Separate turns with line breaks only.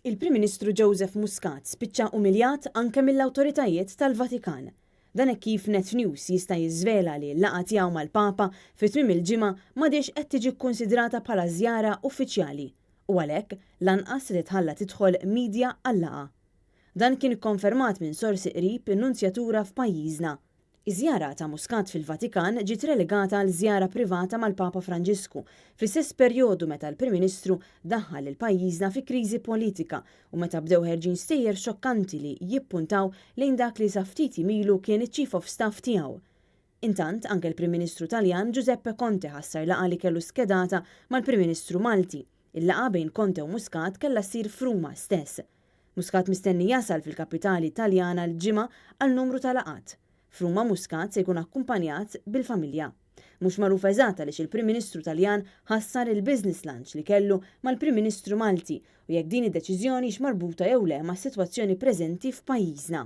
Il-Prim Ministru Joseph Muscat spiċċa umiljat anke mill-awtoritajiet tal-Vatikan. Dan hekk kif Net News jista' jiżvela li l-laqgħa tiegħu mal-Papa fi tmiem il-ġimgħa m'għadhiex qed tiġi kkunsidrata bħala żjara uffiċjali u għalhekk lanqas se titħalla tidħol media għal-laqgħa. Dan kien ikkonfermat minn sorsi qrib in-Nunzjatura f'pajjiżna. Iż-żjara ta' Muscat fil-Vatikan ġiet relegata għal żjara privata mal-Papa Franġisku fl-istess perjodu meta l-Prim Ministru daħħal lil pajjiżna fi kriżi politika u meta bdew ħerġin stejjer xokkanti li jippuntaw lejn dak li sa ftit jiem ilu kien iċ-Chief of Staff tiegħu. Intant, anke l-Prim Ministru Taljan Giuseppe Conte ħassar laqgħa li kellu skedata mal-Prim Ministru Malti. Il-laqgħa bejn Conte u Muscat kellha ssir f'Ruma stess. Muscat mistenni jasal fil-kapitali Taljana l-Ġimgħa għal numru ta' laqgħat. F'Ruma Muscat se jkun akkumpanjat bil-familja. Mhux magħruf eżatt għaliex il-Prim Ministru Taljan ħassar il-business lunch li kellu mal-Prim Ministru Malti u jekk din id-deċiżjoni hix marbuta jew le mas-sitwazzjoni preżenti f'pajjiżna.